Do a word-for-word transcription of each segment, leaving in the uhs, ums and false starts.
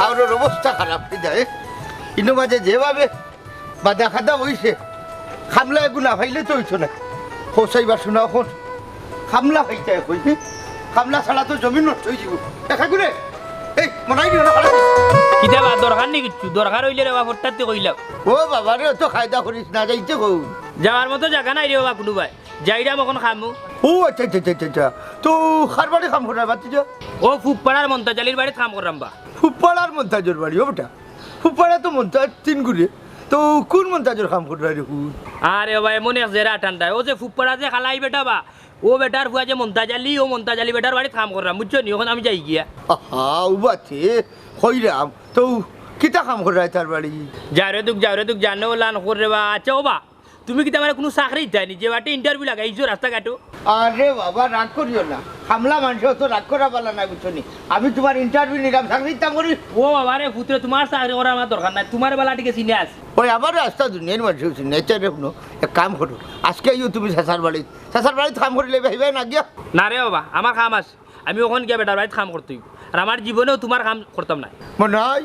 আমরার অবস্থা খারাপ অই যায়। ইনো মাঝে যেভাবে বাদা খাদা অইছে, কামলা এগু না পাইলে তো অইতো না। হোসাইবা শোনা অখন, কামলা পাইতে কই, কামলা ছাড়া তো জমিন নষ্ট অই যিবো। দেখা করে, এই, মনাই দিও না, খারাপ অইছে। কিতা বা, দরকার নি কিচ্ছু? দরকার অইলে রে বা, ফট্টাতে কইলাম। ও বাবা রে, অত কায়দা করিস না, যাইতে কও। যাওয়ার মতো জাগা নাই রে বাবা, কুনুবায়। যাইরাম অখন কামো। ও আচ্ছা, আচ্ছা, আচ্ছা, আচ্ছা, আচ্ছা। তো কার বাড়ি কাম কররায় বাতিজা? ও ফুপ্পাড়ার মন্তাজ আলীর বাড়িত কাম কররাম বা। ফুপ্পাড়ার মন্তাজর বাড়ি, ও বেটা। ফুপ্পাড়া তো মন্তাজ তিন গুরে। তো কুন মন্তাজর কাম কররায় রে হুন? আরে বাবা, এমন এক জেরা ঠান্ডায়। ও যে ফুপ্পাড়া যে কালাই বেটা বা, ও বেটার ফুয়া যে মন্তাজ আলী, ও মন্তাজ আলী বেটার বাড়িত কাম কররাম, বুঝছো নি? অখন আমি যাই গিয়া। আহা, ও বাতে, কইরাম। তো কিতা কাম কররায় তার বাড়ি? যাও রে দুখ, যাও রে দুখ, জানো লান করে বা। আচ্ছা ও বা, তুমি কিতা আমারে কুনু চাকরি দিতায় নি? যে বাটে interview লাগাইছো রাস্তাঘাটো। আরে বাবা, রাগ করিও না। কামলা মানষে অত রাগ করা বালা নায়, বুঝছো নি? আমি তুমার interview নিরাম, চাকরি দিতাম করি। ও বাবা রে, পুতরে, তুমার চাকরি করার আমার দরকার নাই, তুমারে বালা ঠিকে চিনি আছি। ওই আমার রাস্তা দুনিয়ার মানষেও চিনি, আচ্ছা রে, হুনো, এক কাম করো, আজকে আইও তুমি চাচার বাড়িত, চাচার বাড়িত কাম করিলে ভাইবায় না গিয়া। না রে বাবা, আমার কাম আছে। আমি অখন গিয়া বেটার বাড়িত কাম করতে অইবো। আর আমার জীবনেও তুমার কাম করতাম নায়। মনাই,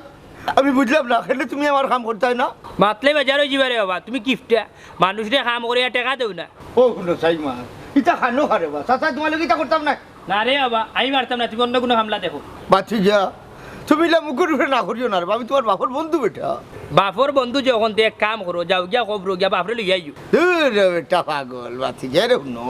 আমি বুঝলাম না, কেনে তুমি আমার কাম করতায় না? মাতলে বেজার অই যিবায় রে বাবা, তুমি কিপটা। মানুষরে কাম করিয়া টেকা দেও না। ও হুনো, চাই মা, ইতা খানো খারে বা, চাচা তুমার লগে ইতা করতাম না। না রে বাবা, আমি পারতাম না, তুমি অন্য কুনু কামলা দেখো। বাতিজা, তুমি ইলা মুখর উপরে না করিও না রে বা, আমি তুমার বাপর বন্ধু বেটা। বাপর বন্ধু যখন তে এক কাম করো, যাও গিয়া কবরো গিয়া বাপরে লইয়া আইও। দূর রে বেটা পাগল, বাতিজা রে হুনো,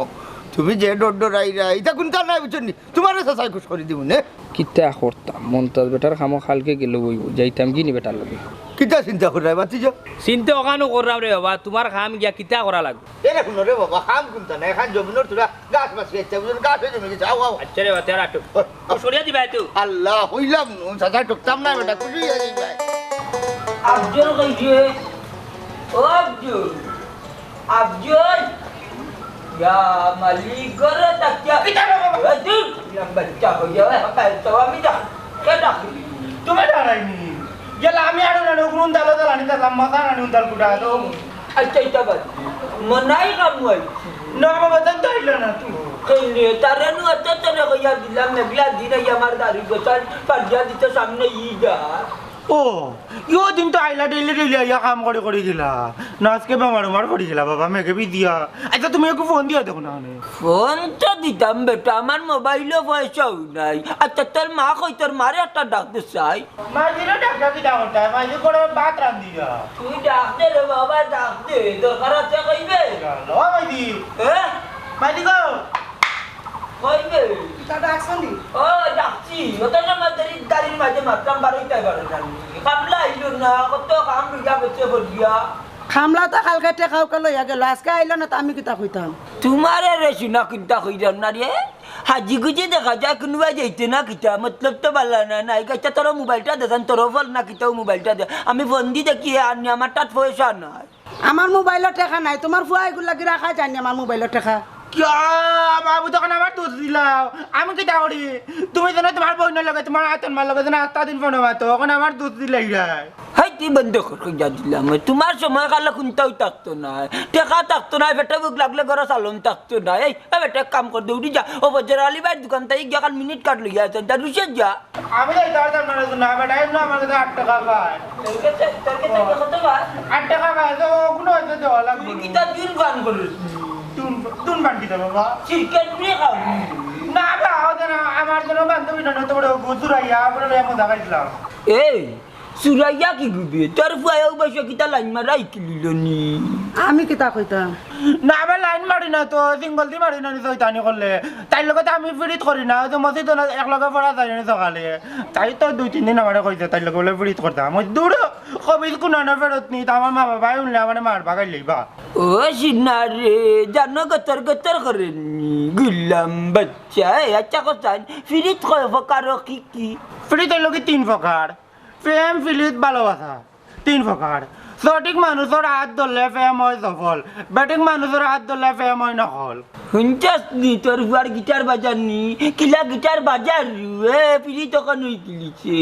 তুমি যে ডর ডরাইরায়, ইতা কুনতা নায় বুঝছো নি? তুমারে চাচায় খুশ করি দিমু নে। কিতা করতাম? মন্তাজ বেটার কামো কালকে গেলে অইবো। যাইতাম গি নি বেটার লগে? কিতা চিন্তা কররায় বাতিজা? চিন্তা অখানউ কররাম রে বাবা, তুমার কাম গিয়া কিতা করা লাগবো? এরে হুনো রে বাবা, কাম কুনতা নায়, এখান জমিনর থুড়া গাছ বাছি আইছে, বুঝছো? গাছ অই জমি গেছে, আও, আও। আচ্ছা রে বাবা, তে আর আটো। ও, ও, সরিয়া দিবায় তো। আল্লাহ, কইলাম নু, চাচা ঠকতাম নায় বেটা, খুশি অইয়া যাইবায়। আফজল কইছে, ও আফজল। আফজল, ইয়া মালিক, ঘরো থাকিয়া। কিতা রে বাবা? এ, দূর। ইয়া বাচ্চা অইয়া, এ, বাচ্চা আমি ডাক-, কে ডাকলি? তুমি ডাকাইনি। গেলা আমি আরো না, উগুন দালো দালানি দালাম, মাথা না নুন দাল কুটা, তো। আচ্ছা, ইটা বাদ। মনাই কামু আইছি। না বাবা, তাই তো আইলো না তুই। কেনে, তারে নু অত তরে কইয়া দিলাম, মেঘলা দিন আইয়া আমার গাড়ি গোসাল পাড়িয়া দিতে সামনে ইদা। ও, ইও দিন তো আইলা, ডেইলি ডেইলি আইয়া কাম করি করি গেলা। না, আজকে বেমার উমার পড়ি গেলা বাবা, মেঘে ভিজিয়া। আচ্ছা, তুমি একটু ফোন দিয়া দেখো না, মানে। ফোন তো দিতাম বেটা, আমার মোবাইলো পয়সাও নাই। আচ্ছা, তোর মা কই, তোর মারে একটা ডাক দে চাই। মাঝিরে ডাক ডাকি ডাক ওটা, মাঝি করে ভাত রান্ধিয়া। তুই ডাক দে রে বাবা, ডাক দে, দরকার আছে কইবে। ও মাঝি। হ্যাঁ? মাঝি গো। কইবে? ইটা ডাকছনি? ও, ডাকছি। অত সময় দেরি গাড়ির মাঝে মাতলাম, বারোইতায় বারো জানি। কামলা আইলো না, কত কাম রইয়া গেছে বলিয়া। কামলা তো কালকে টেকা উকা লইয়া গেল, আজকে আইলো না, তো আমি কিতা কইতাম? তুমারে রে শুনা কিতা কইলাম না রে। হাজি গুজি দেখা যায়, কুনুবায় যাইতে না কিতা, মতলব তো বালা না, নাই গাইতা তোর মোবাইলটা দেখান, তোর ফল না কিতাও মোবাইলটা দে। আমি ফোন দি দেখি, আর নি আমার তাত পয়সা নাই। আমার মোবাইলো টেকা নাই, তুমার ফুয়া এগুর লাগি রাখা যায়নি আমার মোবাইলো টেকা। কিয়া, বাবু, তখন আমার দোষ দিলাও। আমি কিতা করি? তুমি যেন তুমার বইনর লগে, তুমার আতন মার লগে যেন আস্তা দিন ফোনো মাতো, অখন আমার দোষ দিলাই যায়। হাই, তুই বন্ধ কর, কইয়া দিলাম। তুমার সময় কালে কুন্তাউ থাকতো না। টেকা থাকতো না, পেটে ভুক লাগলে ঘরো চালন থাকতো না। এই, এ বেটা, এক কাম কর, দৌড়ি যা। ও বজর আলী ভাইর দোকান থাকি গিয়া কাল মিনিট কার্ড লইয়া আইস, যা, রুশে যা। আমি যাইতাম পারতাম না রে, না বেটা, এমনে আমার কাছে আট টেকা পায়। তোর কাছে, তোর কাছে কত পায়? আট টেকা পায়, তো ওগুলো হয়তো দেওয়া লাগবে। তুই কিতা দিন গান করিস? তুন, তুন বান কিতা বাবা? ক্রিকেট নিয়ে খাও। না বা, ওদের আমার জন্য বান্ধবী না, তো বড় গুজুরাইয়া, বড় লইয়া মজা খাইছিলাম। এই, সুরাইয়া কি গুবে? তোর ফুয়ায়ও বসে কিতা লাইন মারা ইকিলিল নি? আমি কিতা কইতাম? না, আমি লাইন মারি না তো, সিঙ্গল দি মারি না নি, শয়তানি করলে। তাইর লগে তো আমি ফিরিত করি না, ওই যে মসজিদ না, এক লগে পড়া যায় না সকালে। তাই তো দুই তিন দিন আমারে কইছে, তাইর লগে বলে ফিরিত করতাম। ওই দূর, কবির কুনানো ফেরত নি, তো আমার মা বাবায় শুনলে আমারে মার বাগাই লইবা। ও সিনারে, জানো গতর গতর করে নি, গুলাম বাচ্চা। এই আচ্ছা কথা, ফিরিত কয় প্রকার কি কি? ফিরিত হইল কি তিন প্রকার। প্রেম, ফিরিত, ভালোবাসা, তিন প্রকার। সঠিক মানুষর হাত ধরলে প্রেম হয় সফল, বেঠিক মানুষর হাত ধরলে প্রেম হয় নকল। হুনছস নি, তোর ফুয়ার গিটার বাজার নি? কিলা গিটার বাজার? এ, পিরিত অখন অই গেলিছে।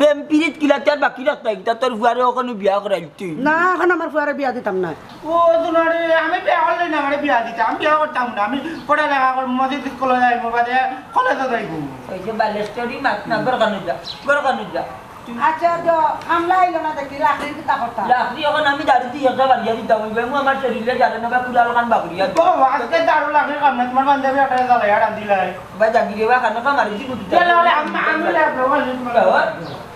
এ, পিরিত কিলা তোর বাকি রাখতা কিতা, তোর ফুয়ারে অখন বিয়া করাইতে? না, অখন আমার ফুয়ারে বিয়া দিতাম না। ও, হুনো রে, আমি বিয়া করলে না, আমারে বিয়া দিতা, আমি বিয়া করতাম না, আমি পড়ালেখা করমু, মসজিদ স্কুলো যাইমু, বাদে কলেজো যাইমু। ওই যে বালেশ্বরী মাত না, ঘর কানো যা, ঘর কানো যা। আচ্ছা, তো কামলা আইলো না দেখি, লাকড়ির কিতা করতা? লাকড়ি অখন আমি দাড়ি দি একটা বাড়িয়া দিতাম, ওই বেমু আমার শরীরে জানে না, বা কুড়াল খান বাগড়িয়া দিতাম। ও, আজকে দারু লাকড়ির কাম না, তোমার বান্ধবী একটা জ্বালাইয়া রান্ধিলাই। বা জাগি রে বা, খানো কা মারি দি বুঝতে। না, না, না, আমি, আমি লাগবো, আমার জন্য লাগবো।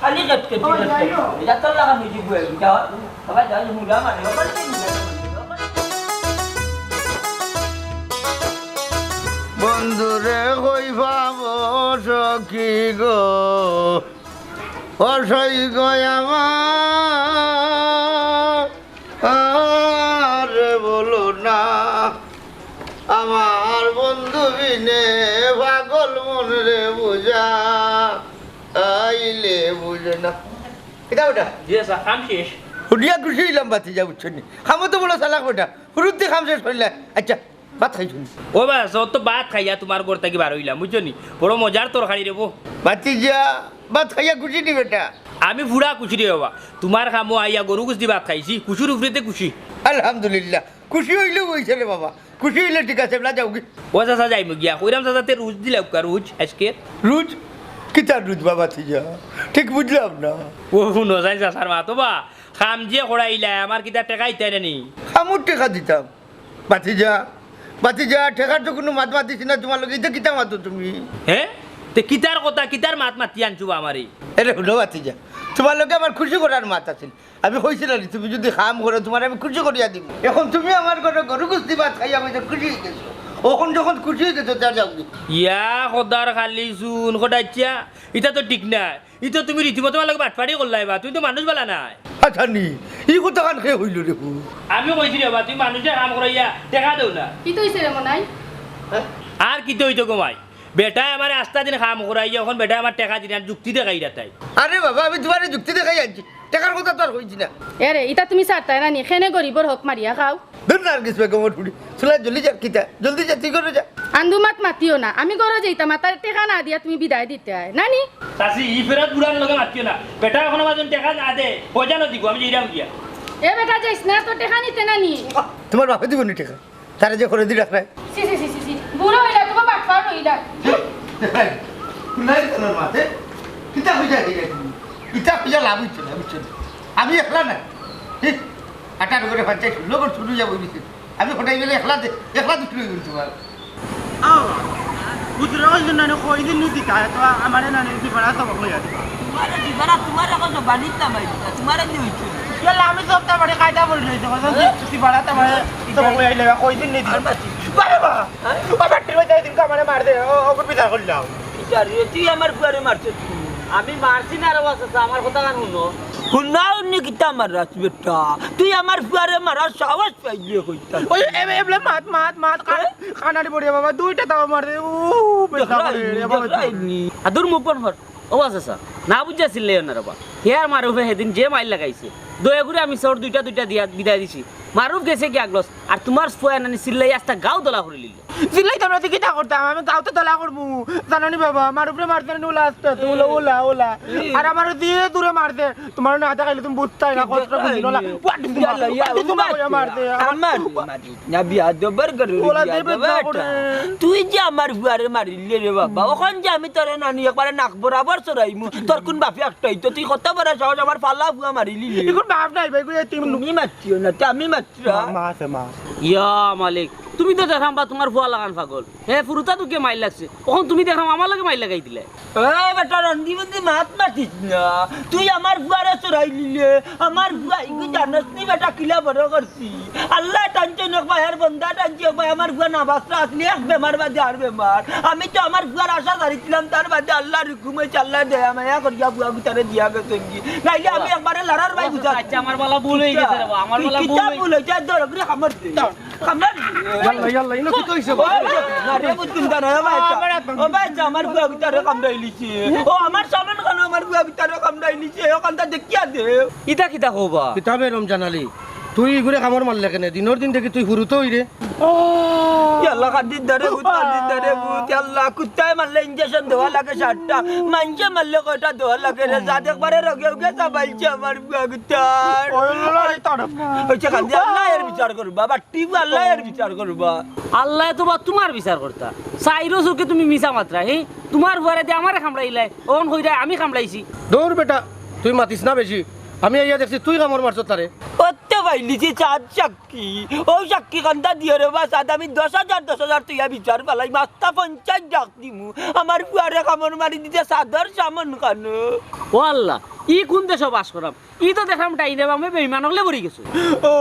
খালি কেট কেট ও, কেট কেট। যাইও। এটা তোর লাগানো হয়েছে বই, এটা। সবাই যাও, মুড়া মারে, ওখানে মুড়া মারে। বন্ধুরে কই পাবো সখী গো, ও সই গো আমার, আর বলো না, আমার বন্ধু বিনে পাগল মন রে বুঝা, আইলে বুঝে না। কিতা বেটা? জি স্যার, কাম শেষ। হুনিয়া খুশি অইলাম ভাতিজা, বুঝছো নি? কামো তো বড় চালাক বেটা, হুরুত্তে কাম শেষ করিলা। আচ্ছা, ভাত খাইছো নি? ও বা, সব তো ভাত খাইয়া তোমার ঘর থাকি বার অইলাম, বুঝছো নি? বড় মজার তরকারি রে বো। ভাতিজা, ভাত খাইয়া খুশি নি বেটা? আমি পুরা খুশি রে বাবা। তোমার কামো আইয়া গরু গোস্ত দি ভাত খাইছি, খুশির উপরেতে খুশি। আলহামদুলিল্লাহ, খুশি অইলেউ অইছে রে বাবা, খুশি অইলে ঠিক আছে, এবলা যাওগি। ও চাচা, যাইমু গিয়া। কইরাম চাচা, তে রুজ দিলাউক্কা, রুজ আজকে। রুজ? কিতা রুজ বাবা, তুই যা, ঠিক বুঝলাম না। ও হুনো যাই চাচার মাত, ও বা, কাম যে করাইলা, আমার কিতা টেকা দিতায় না নি? কামর টেকা দিতাম। ভাতিজা, ভাতিজা, টেকার তো কুনু মাত মাতিছি না তোমার লগে, ইতা কিতা মাতো তুমি? হে? তে কিতার কথা, কিতার মাত মাতি আনছো বা আমারে? এরে হুনো ভাতিজা, তোমার লগে আমার খুশি করার মাত আছিল। আমি কইছি না নি, তুমি যুদি কাম করো, তোমারে আমি খুশি করিয়া দিমু। অখন তুমি আমার ঘরো গরু গোস্ত দি ভাত খাইয়া আমি তো খুশি অইগেছো। অখন যখন খুশি অইগেছো, তে যাওগি। ইয়া খোদার খালি চুন কটাইচ্ছা, ইতা তো ঠিক নায়। ইতা তুমি রীতিমতো আমার লগে বাটপারি করলায় বা, তুমি তো মানুষ বালা নায়। আচ্ছা নি, ই কথাখান কে কইলো রে বো? আমি কইছি রে বা, তুমি মানুষরে কাম করাইয়া টেকা দেও না। কিতা অইছে রে মনাই? আর কিতা অইতো গো মাই? বেটায় আমারে আস্তা দিন কাম করাইয়া, অখন বেটায় আমার টেকা দিরা না, যুক্তি দেখাইরা তাই। আরে বাবা, আমি তোমারে যুক্তি দেখাই আনছি, টেকার কথা তো আর কইছি না। এরে, ইতা তুমি ছাড়তায় না নি, কেনে গরিবর হক মারিয়া খাও। ধুর নার্গিস বেগমর ফুড়ি, চুলা জ্বলি যার কিতা, জলদি যা, তুই ঘরো যা। আন্দু মাত মাতিও না, আমি ঘরো যাইতাম, আর তার টেকা না দিয়া তুমি বিদায় দিতায়, না নি? চাচি, ই ফেরত বুড়ার লগে মাতিও না, বেটায় অখনো মাঝে টেকা না দে, পয়সা না দিব, আমি যাইরাম গিয়া। এ বেটা, যাইস না, তোর টেকা নিতে না নি? তোমার বাপে দিবো নি টেকা? তারে যে করে দি রাখলাই। ছি, ছি, ছি, ছি, ছি। বুড়া অইলা, তোমার বাটপার অইলা। নাই, নাই, তোমার মাতে। কিতা কইয়া দিলে তুমি? ইতা কইয়া লাভ অইতো না, বুঝছো নি? আমি একলা না। হি, আটার করে পঞ্চাশ ষোলো করে ছুটু যাবো দিছে। আমি কোথায় গেলে একলা দে-, একলা দুটো অইবো তোমার। আও, বুঝলে ওই জন্য না, কই দিন নি দিতা, তো আমারে না নি দিবা না, তো বকলে যাবে। তোমারে দিবা না, তোমারে এখন তো বালিত না মারি দিতা, তোমারে দিয়ে হইছে। ইয়াল্লা, আমি সব তার মানে কায়দা বলে লইতে পারতাম, হ্যাঁ? তুই বাড়াতে মানে তো বলে আইলে, কই দিন নি দিতা। আর বাঁচি। বাবা, বাবা। হ্যাঁ? ও ব্যাটারি বাজাই দিন, আমারে মার দে, ও, ওকে বিচার করলাম। বিচার রে, তুই আমার ফুয়ারে মারছস তুই। আমি মারছি না রে বাবা, চাচা, আমার কথা কান হুনো। হুন্না হুন্নি কিতা মাররাস বেটা? তুই আমার ফুয়ারে মারার সাহস পাইলি কইতা? ওই এ-, এ-, এবলে মাত, মাত, মাত, কান-, হ্যাঁ? কানারি পড়িয়া বাবা, দুইটা তাও মার দে। উ, বেটা দেখরায় করে নি, রে বাবা। দেখরায় নি। আদুর মুখ বন্ধ কর। ও আচ্ছা, আচ্ছা। না বুঝিয়া চিল্লাইও না রে বা। হে আর মারুফে হেদিন যে মাইর লাগাইছে। দয়া করে আমি চড় দুইটা দুইটা দিয়া বিদায় দিছি। মারুফ গেছে গিয়া গ্লস। আর তোমার ফুয়া নানি চিল্লাই আস্তা গাউ দলা করি লিল। চিল্লাইতাম না, তুই কিতা করতাম? আমি গাউত দলা করমু। জানো নি বাবা, আমার উপরে মারছে নি ওলা আস্তে আস্তে, ওলা, ওলা, ওলা। আর আমার দিয়ে দূরে মারছে। তোমার না দেখাইলে তুমি বুঝতায় না, কষ্ট বুঝি না, ওলা। ওয়াট দিছে ইয়াল্লা, মারছে, ইয়াল্লা, ওয়াট দিছে মারছে। আমার মারছে। না বিয়া দবার গরু ওলা বিয়া দেবে দবার না করে। তুই যে আমার ফুয়ারে মারিলে রে বাবা, অখন যে আমি তোরে নানি একবারে নাক বরাবর চড়াইমু, তোর কোন বাপে একটাই তো, তুই কত বড় সাহস আমার ফালা ফুয়া মারিলি রে? এখন বাপ নাই ভাই, কই তুমি তুমি মারছিও না, তে আমি মারছি। মা, মা আছে, মা। ইয়া মালিক, তুমি তো দেখলাম বা তোমার ফুয়া লাগান পাগল। হে, ফুরুতা তোকে মাইর লাগছে। অখন তুমি দেখলাম আমার লগে মাইর লাগাই দিলে। এ বেটা, রন্দি বন্দি মাত মাতিস না। তুই আমার ফুয়ারে চড়াই নিলে, আমার ফুয়া ইগু জানস নি বেটা কিলা বড় করছি। আল্লাহ টানছে নক ভাই, আর বন্দা টানছে নক ভাই, আমার ফুয়া না বাসরা আসলে এক বেমার বাদে আর বেমার। আমি তো আমার ফুয়ার আশা ছাড়িছিলাম, তার বাদে আল্লাহর হুকুম অইছে, আল্লাহ দয়া মায়া করিয়া ফুয়া গুতারে দিয়া গেছেন কি। নাইলে আমি একবারে লড়ার ভাই গুতার। আচ্ছা, আমার বালা ভুল অই গেছে রে বা, আমার বালা ভুল কিতা অই- ভুল অইছে? ধর, ওগুলো খামার দে। ধর। খামার দে। ইয়াল্লা, ইয়াল্লা, ইনো কিতা অইছে বা? ওই, আরে বুঝুন জানো, ও ভাই, ও ভাই, আমার ফুয়া গুতারে কামড়াইলিছে। ও আমার সামান খানো আমার পুয়া ভিতরে কামড়াই নিছে, অখানটা দেখিয়া দে। ইতা কিতা কও বা? কিতা বে রমজান আলী, তুই ইগুরে কামড় মারলে কেনে? দিনর দিন দেখি তুই হুরুতো অইরে। ইয়াল্লা, কান্দির ধরে ভূত, কান্দির ধরে ভূত। ইয়াল্লা, কুত্তায় মারলে ইঞ্জেকশন দেওয়া লাগে সাতটা, মাইনষে মারলে কয়টা দেওয়া লাগে রে? জাত একবারে রগে উগে চাবাইছে আমার পুয়া ভিতর। অইছে কান্দি, আল্লায় এর বিচার করবা, বাট্টি, আল্লায় এর বিচার করবা। আল্লায় তো বা তুমার বিচার করতা। চাইরো চউখে তুমি মিছা মাতরায়, হি? তুমার পুয়ারে দি আমারে কামড়াইলায়, অখন কইরায় আমি কামড়াইছি। দূর বেটা, তুই মাতিস না বেশি। আমি আইয়া দেখছি তুই কামড় মারছস তারে। অত পাইলিছি চাইর সাক্ষী। অউ সাক্ষী কান্দা দিও রে বা, চাইর আমি দশ হাজার, দশ হাজার তুইয়া বিচার ফালাই, মাস্তা পঞ্চাশ ডাক দিমু। আমার পুয়ারে কামড় মারি দিছে চাইরর সামন খানো। ও আল্লা, ই কুন দেশো বাস করাম? ই তো দেখরাম ডাইনে বামে বেইমান অকলে ভরি গেছে। ও,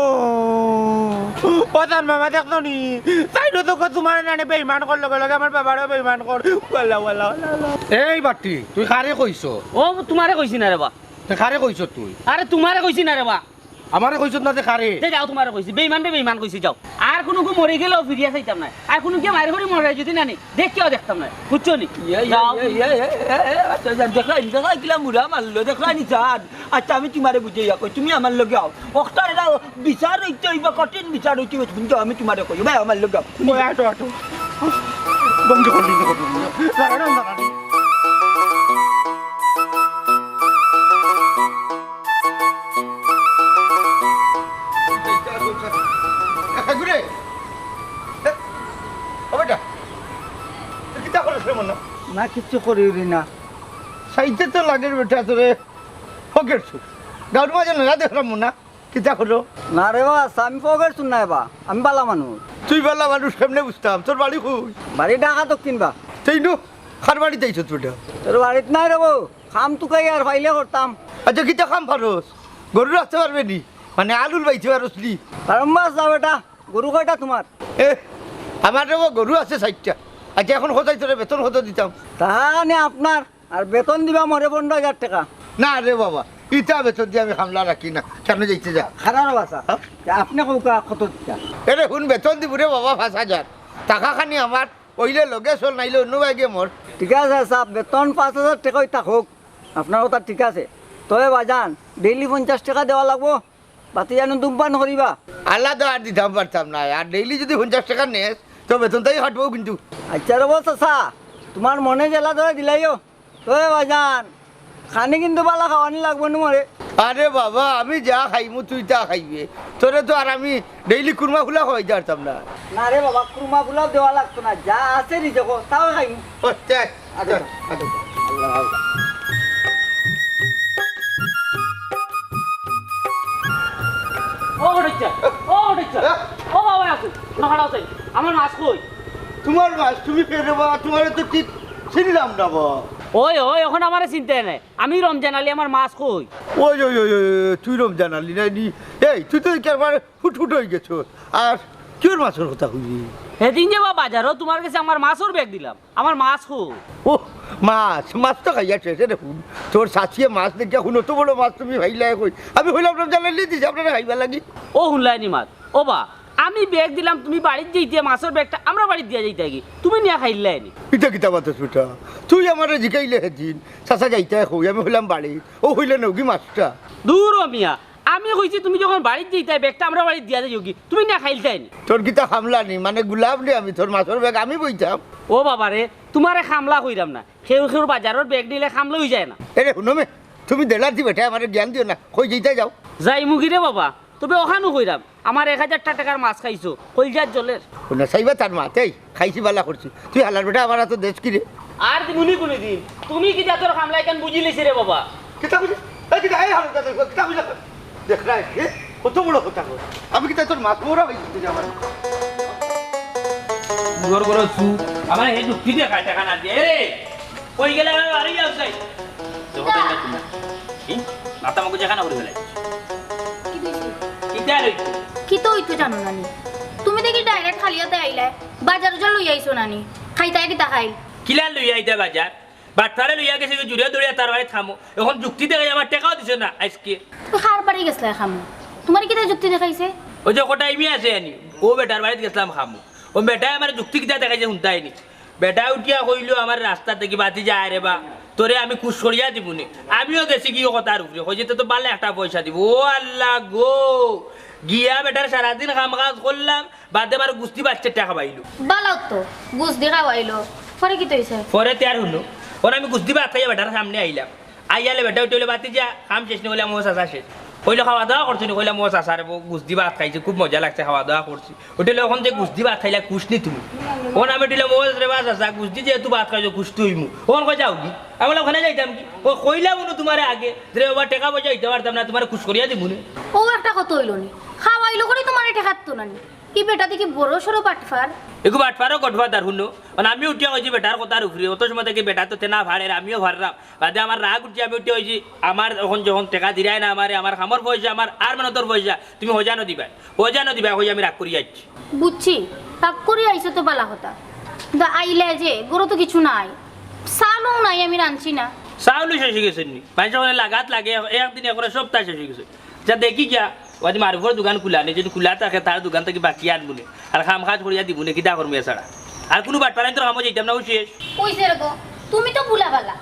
ও তার মামা দেখছো নি? চাইরো তো কো তুমার নানে বেইমান কর, লগে লগে আমার বাবারেও বেইমান কর। ওয়াল্লা, ওয়াল্লা, ওয়াল্লা, ওয়াল্লা। এই বাট্টি, তুই কারে কইছস? ও, তুমারে কইছি না রে বা। তে কারে কইছস তুই? আরে তুমারে কইছি না রে বা। আমারে কইছস না তে কারে? তে যাও, তুমারে কইছি, বেইমানরে বেইমান কইছি, যাও। আর কুনুগু মরি গেলেও ফিরিয়া চাইতাম নায়, আর কুনুগিয়ে মারি করি মরে যদি না নি, দেখিয়াও দেখতাম নায়, বুঝছো নি? ইয়ে, ইয়ে, যাও। ইয়ে, ইয়ে, ইয়ে, ইয়ে, আচ্ছা, আচ্ছা, দেখলা, দেখলা কিলা মুরা মারলো, দেখলা নি জান? আচ্ছা, আমি তুমারে বুঝাইয়া কই, তুমি আমার লগে আও। অখটার এটা বিচার অইতে অইবো, কঠিন বিচার অইতে অইবো, তুমি যাও, আমি তুমারে কই, ভাই, আমার লগে আও। ওই, আটো, আটো। বন্ধ কর, বন্ধ কর, বন্ধ কর। দাঁড়া, দাঁড়া, দাঁড়া। ঘুরে। ও বেটা, তুই কিতা করস রে মনা? না, কিচ্ছু করি উরি না। চাইতে তো লাগের বেটা তোরে। ফকের চুর। গাউর মাঝে না দেখলাম মনা। কিতা করো? না রে বা, আমি ফকের চুর নায় বা, আমি বালা মানুষ। তুই বালা মানুষ কেমনে বুঝতাম? তোর বাড়ি কই? বাড়ি ঢাকা দক্ষিণ বা। তেইনু, কার বাড়িত আইছস বেটা? তোর বাড়িত নায় রে বউ, কাম তুকাই আর পাইলে করতাম। আচ্ছা, কিতা কাম পারস? গরু রাখতে পারবে নি? মানে আলুল বাইতে পারস নি? পারম বা, যা বেটা, গরু কয়টা তুমার? এ, আমার রে বউ, গরু আছে চাইরটা। আচ্ছা, অখন কত তোরে বেতন কত দিতাম? তাহা নে আপনার, আর বেতন দিবা মরে পনরো হাজার টেকা। না রে বাবা, ইতা বেতন দি আমি কামলা রাখি না। কেনে যাইতে যা? খারাপ বাসা। হ্যাঁ? তে আপনে কউক্কা কত দিতা? এরে হুন, বেতন দিমু রে বাবা পাঁচ হাজার। টেকা খানি আমার, অইলে লগে চল, নাইলে অন্য বায় গিয়া মর। ঠিক আছে সাব, বেতন পাঁচ হাজার টেকাউ থাকউক, আপনার কথা ঠিক আছে। তবে বাজান, ডেইলি পঞ্চাশ টেকা দেওয়া লাগবো। বাতি জানো ধূমপান করিবা? আল্লাহ তো আর দিতাম পারতাম না। আর ডেইলি যদি পঞ্চাশ টেকা নেস, তো বেতনটাই কাটবো কিন্তু। আচ্ছা রে বউ চাচা, তুমার মনে যেলা ধরে দিলাইও। তবে বাজান, খানি কিন্তু বালা খাওয়ানি লাগবো নু মরে। আরে বাবা, আমি যা খাইমু তুই তা খাইবে। তোরে তো আর আমি ডেইলি কুরমা ফুলা খাওয়াইতে পারতাম না। না রে বাবা, কুরমা ফুলাও দেওয়া লাগতো না, যা আছে রিজেকো তাও খাইমু। ও, তে, আচ্ছা। তে, আচ্ছা। আল্লাহ, আল্লাহ। ও ঘটকচা, ও ঘটকচা, হ্যাঁ? ও বাবা, আসো, না, খাড়াও চাই, আমার মাছ কই? তুমার মাছ তুমি ফেরে বাবা, তুমারে তো ঠিক চিনলাম না বাবা। ওই, ওই, অখন আমারে চিনতে নাই, আমি রমজান আলী, আমার মাছ কই? ওই, ওই, ওই, ওই, ওই, তুই রমজান আলী নায় নি? এই, তুই তো একেবারে হুট হুট অই গেছস। আর কিওর মাছর কথা কইলি? হেদিন যে বা বাজারো তুমার গেছে আমার মাছর ব্যাগ দিলাম, আমার মাছ কই? ও, মাছ, মাছ তো খাইয়া শেষ রে হুন। তোর চাচিয়ে মাছ দেখিয়া হুন, অত বড় মাছ তুমি পাইলায় কই? আমি কইলাম রমজান আলী দিছে আপনারে খাইবার লাগি। ও হুনলায় নি মাত, ও বা, আমি ব্যাগ দিলাম, তুমি বাড়িত যাইতে, মাছর ব্যাগটা আমরার বাড়িত দিয়া যাইতায় গি, তুমি নিয়া খাইলায় নি। ইটা কিতা মাতস বেটা? তুই আমারে জিকাইলে হেদিন, চাচা যাইতায় কই, আমি কইলাম বাড়িত, অউ কইলে নেওগি মাছটা। দূর ও মিয়া, আমি কইছি তুমি যখন বাড়িত যাইতায়, ব্যাগটা আমরার বাড়িত দিয়া যাইওগি, তুমি নিয়া খাইলতায় নি। তোর কিতা কামলা নি, মানে গুলাম নি আমি, তোর মাছর ব্যাগ আমি বইতাম? ও বাবা রে, তুমারে কামলা কইরাম না, কেউ কেউর বাজারর ব্যাগ নিলে কামলা অই যায় না। এরে হুনো মে, তুমি দেলার দি বেটায় আমারে জ্ঞান দিও না, কই যাইতায় যাও। যাইমুগি রে বাবা, তবে অখানউ কইরাম, আমার এক হাজার টা টেকার মাছ খাইছো, কইলজাত জ্বলের। হুনো চাইবা তার মাত, এই খাইছি বালা করছি। তুই হালার বেটা আমার আতো দেস কিরে? আর দিমুনি কুনুদিন। তুমি কিতা তোর কামলা ইখান বুঝিলাইছি রে বাবা। কিতা কইলি? এই কিতা, এই হালার বেটা, কিতা কইলা? দেখরায়, এ? কত বড় কথা কয়। আমি কিতা তোর মাছ মরা অই গেছি আমার? ঘর ঘর সু, আমার এই যুক্তি দেখায় টেকা না দিয়া। এরে, কই গেলে আমার বাড়ি যাও চাই। দেখো তো এটা তুমি। কি? মাথা মগজ এখানে করে ফেলে। কিতা অইছে? কিতা অইতো জানো না নি? তুমি দেখি direct খালি আতে আইলায়। বাজার উজার লইয়া আইছো না নি? খাইতায় কিতা খাইল? কিলা লইয়া আইতা বাজার? বাটপারে লইয়া গেছে গি জুড়িয়া দৌড়িয়া তার বাড়িত খামু। অখন যুক্তি দেখাই আমার টেকাও দিছে না আইজকে। তুমি কার বাড়ি গেছলায় খামু? তুমারে কিতা যুক্তি দেখাইছে? অউ যে কটাই মিয়া আছে আনি, অউ বেটার বাড়িত গেছলাম খামু। অউ বেটায় আমারে যুক্তি কিতা দেখাইছে হুনতায় নি। বেটা উঠিয়া কইলো, আমার রাস্তা থাকি বাতি যায় রে বা। তোরে আমি খুশ করিয়া দিমুনে। আমিও গেছি গিয়া কথার উপরে, কইছে তে তো বালা একটা পয়সা দিবো। ও আল্লাহ গো, গিয়া বেটার সারাদিন কাম কাজ করলাম, বাদে আমার গুস্তি বাচ্চার টেকা পাইলো। বালাও তো, গুস্তি খাওয়াইলো, পরে কিতা অইছে? পরে তে আর হুনো, অখন আমি গুস্তি ভাত খাইয়া বেটার সামনে আইলাম। আইয়ালে বেটা উঠে কইলো, "ভাতিজা, কাম শেষ নি?" কইলাম, "ও চাচা, শেষ।" কইলো, "খাওয়া দাওয়া করছো নি?" কইলাম, "ও চাচা রে, গুস্তি ভাত খাইছি, খুব মজা লাগছে, খাওয়া দাওয়া করছি।" উঠে কইলো, "অখন যে গুস্তি ভাত খাইলা, খুশ নি তুমি?" অখন আমি উঠলাম, "ও রে বা চাচা, গুস্তি যেহেতু ভাত খাইছো, খুশ তো অইমু।" অখন কয়, "যাও গি।" আমি কইলাম, "অখানে যাইতাম কি?" ও কইলাম, "অনো তুমারে আগে, যে রে বাবা, টেকা পয়সা দিতাম পারতাম না, তুমারে খুশ করিয়া দিমুনে।" ও একটা কথা অইলো নি, খাওয়াইলো করি তুমারে টেকা দিতো না নি? ই বেটা দেখি বড় সড় বাটপার। এগু বাটপারও গডফাদার, হুনো। মানে আমি উঠিয়া কইছি বেটার কথার উপরে, অত সময় থাকি বেটা তো তেনা ফাড়ের, আমিও ফাড়রাম। বাদে আমার রাগ উঠছে, আমি উঠিয়া কইছি, "আমার অখন যখন টেকা দিরায় না আমারে, আমার কামর পয়সা, আমার আর মেহনতর পয়সা, তুমি হজানো দিবায়, হজানো দিবায়," কই আমি রাগ করি আইছি। বুঝছি, রাগ করি আইছো তো বালা কথা। কিন্তু আইলে যে, ঘরো তো কিছু নাই, চালও নাই, আমি রানছি না। চাউলও শেষ অই গেছে নি? মানষে অনে লাগাত লাগে, এক-, একদিন একরে সপ্তাহ শেষ অই গেছে। যা দেখি গিয়া, ওয়াদি মারুফর দোকান খুলা নি, যদি খুলা থাকে তার দোকান থাকি বাকি আনমুনে। আর কাম কাজ করিয়া দিমুনে, কিতা করমু এছাড়া? আর কুনু বাটপারাইন্তর কামো যাইতাম না, ও শেষ। কইছে রে গো, তুমি তো বুলা বালা।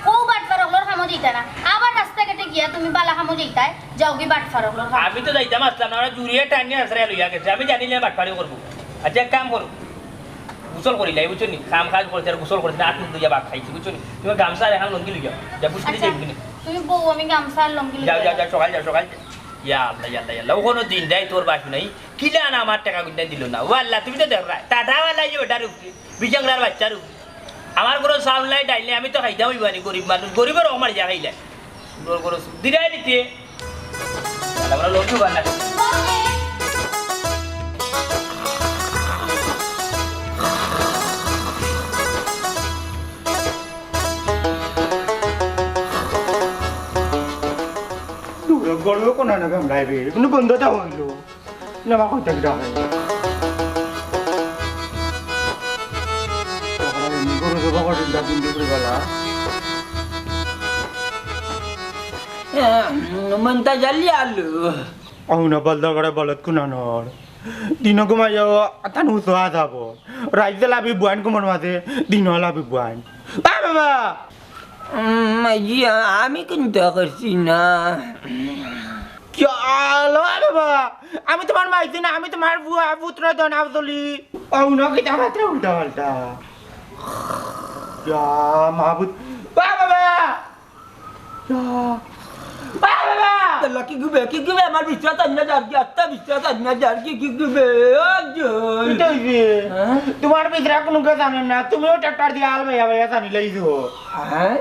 ও বাটপার অকলর কামো যাইতা না। আবার রাস্তাঘাটে গিয়া তুমি বালা কামো যাইতায়, যাও গি বাটপার অকলর কামো। আমি তো যাইতাম আছলাম না, ওরা জুড়িয়ে টানিয়া আছড়াইয়া লইয়া গেছে। আমি জানি না বাটপারি করবো। আচ্ছা, এক কাম করো। গোসল করিলাই, বুঝছো নি? কাম কাজ করছি আর গোসল করছি না, আত মুখ ধুইয়া ভাত খাইছি, বুঝছো নি? তুমি গামছা আর এখান লুঙ্গি লইয়া, যা বুঝতে আচ্ছা, যাইবি নি? তুমি বউ, আমি গামছা আর লুঙ্গি যাও, লইয়া যাও, যাও। যাও, সকাল যাও, সকাল যাও। ইয়া আল্লাহ, ইয়া আল্লাহ, ইয়া আল্লাহ। ও কুনু দিন দেয় তোর বাসু নাই। কিলা না আমার টেকা গুন্ডা দিল না। ও আল্লাহ, তুমি তো দেখরায়। টাটাওয়ালা ইয়ে বেটার উপরে। বিজাংরার বাচ্চার উপরে। আমার ঘরো চাউল নাই, ডাইল নাই, আমি তো খাইতাম অইবো নি, গরিব মানুষ। গরিবর অমার যা খাইলাই। সুন্দর করে সুখ দিলাই নিতে। আমরা লক্ষ্য বানা। দূর গরলো কোন না কামড়াইবে, কোনো বন্ধ তো হইল। না, মা, কোথায় গেল? গরু জবা করে চিন্তা চিন্তা করে গেলা। মনটা জ্বালিয়ে আলু। অউ না, বলদা করে বলত কুনানোর। দিনও ঘুমাইও, তান উসোয়া যাব। রাইতে লাভি বুয়াইন ঘুমর মাঝে, দিনও লাভি বুয়াইন। আ বাবা! উম, মাইজি, আমি কিন্তু করছি না। চলো, আ বাবা! আমি তোমার মাইজি না, আমি তোমার বুয়া, পুত্র ধনাবতলি। অউ না, কিতা মাত্র উল্টা পাল্টা। ইয়া, মাহবুদ। আ বাবা! ইয়া। আ বাবা! আল্লাহ, কি গুবে, কি গুবে, আমার বিশ্বাস আর না যার কি, আত্মা বিশ্বাস আর না যার কি, কি গুবে, ও জয়। কিতা অইছে? হ্যাঁ? তোমার ভিতরে কোনো কথা জানে না, তুমিও ট্রাক্টর দিয়া আল বাইয়া বাইয়া জানি লাইছো। হ্যাঁ?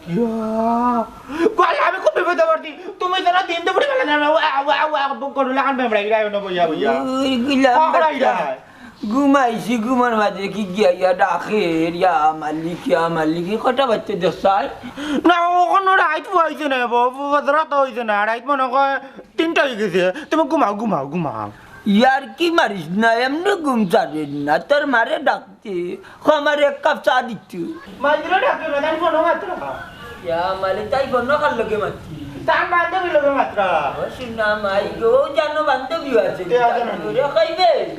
ইয়া। কই, আমি খুব বিপদে পড়ছি। তুমি যেন দিন দুপুরে বেলা জানো, ওয়া, ওয়া, ওয়া, গরু লাগান বেমড়া গিরা, এনে বইয়া বইয়া। ওই গুলাম পাকড়া বাচ্চা। গিরা। ঘুমাইছি, ঘুমর মাঝে কি গিয়া ইয়া ডাকের, "ইয়া মালিক, ইয়া মালিক", ই কটা বাজছে দশটায়? না, অখনো রাইত অইছে না, ব-, ব-, রাত অইছে না, রাইত মনে কয় তিনটা অই গেছে। তুমি ঘুমাও, ঘুমাও, ঘুমাও। ইয়ার কি মারিস না, এমনে ঘুম ছাড়ে না, তোর মারে ডাকতে, ও আমার এক কাপ চা দিত। মাইজিরে ডাকতে না, তাই ফোনো মাত্র। ইয়া মালিক, তাই ফোনো কার লগে মাতছি? তার বান্ধবীর লগে মাত্র। ও শুনা মাই গো, জানো বান্ধবীও আছে। কে আছে না? ওরে কইবে?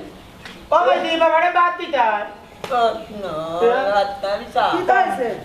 ও ভাই, তুই বাবারে বাদ দিতাই। কত না, কে? রাত আমি চা। কিতা অইছে?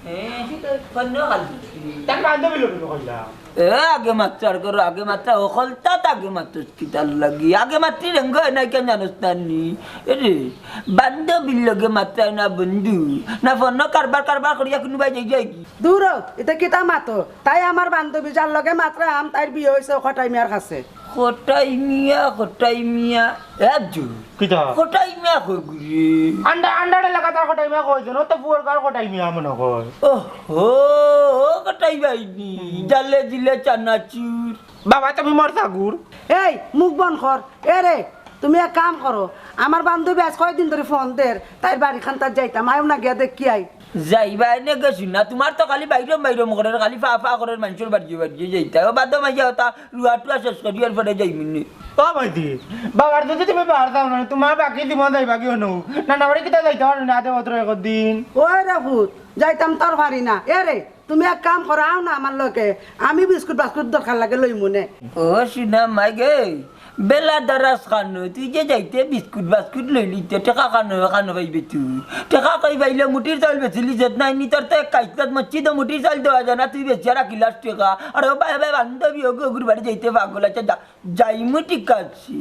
হ্যাঁ, কিতা অইছে? কত না খালি। তার বান্ধবী লোক কইলা। এ, আগে মাতরা করো, আগে মাতরা, হকলতা আগে মাতরা, কিতার লাগি? আগে মাতরি রঙ অয় না, কেন জানোস না নি? এরে, বান্ধবীর লগে মাতরা না বন্ধু, না ফোনো কারবার কারবার করিয়া কুনুবায় যাই যায়গি? দূর হ, ইতা কিতা মাতো? তাই আমার বান্ধবী, যার লগে মাতরাম, তাইর বিয়া অইছে কটাই মিয়ার কাছে। কটাই মিয়া, কটাই মিয়া। এ জু। কিতা? কটাই মিয়া কই গুরে? আন্ডা-, আন্ডার এলাকাত আর কটাই মিয়া কইছে না, তো পুয়ার কার কটাই মিয়া মনে কয়। ওহো, ও কটাই বাইনি, জালে দিলে চানাচুর। বাবা, তুমি মর থাকুর। এই, মুখ বন্ধ কর। এ রে, তুমি এক কাম করো, আমার বান্ধবী আজ কয়দিন ধরি ফোন দের, তাইর বাড়িখান তার যাইতাম, আয়ও না গিয়া দেখি আই। যাইবা এনে গেছি না, তোমার তো খালি বাইরম বাইরম করের, খালি ফা ফা করের, মানষর বাড়িয়ে বাড়িয়ে যাইতা। ও বাদ দাও মাইয়া, ওটা রুয়া টুয়া শেষ করি, এরপরে যাইমুনে। ও ভাইজি, বাবার যদি তুমি বার দাও না, তোমার বাকি জীবন যাইবা কি হনো? না, না, বাড়ি কিতা যাইতে পারো না, আদে বতর একদিন। ওই রে পুত, যাইতাম তোর বাড়ি না। এ রে, তুমি এক কাম করো, আও না আমার লগে, আমি বিস্কুট বাস্কুট দরকার লাগে লইমুনে। ও শুনা মাই গে, বেলা দারাস খানো, তুই যে যাইতে বিস্কুট বাস্কুট লইলিতে, টেকা খানো, খানো পাইবে তুই? টেকা কই পাইলে মুঠির চাউল বেচিলি যেত নাই নি, তোর তো এক কাইসলাত মসজিদো মুঠির চাউল দেওয়া যায় না, তুই বেচিয়া রাখিলাস টেকা। আর ও ভাই, ভাই, বান্ধবী ওগু, ওগুর বাড়ি যাইতে পাগল আছে, যা, যাইমু ঠিক আছে।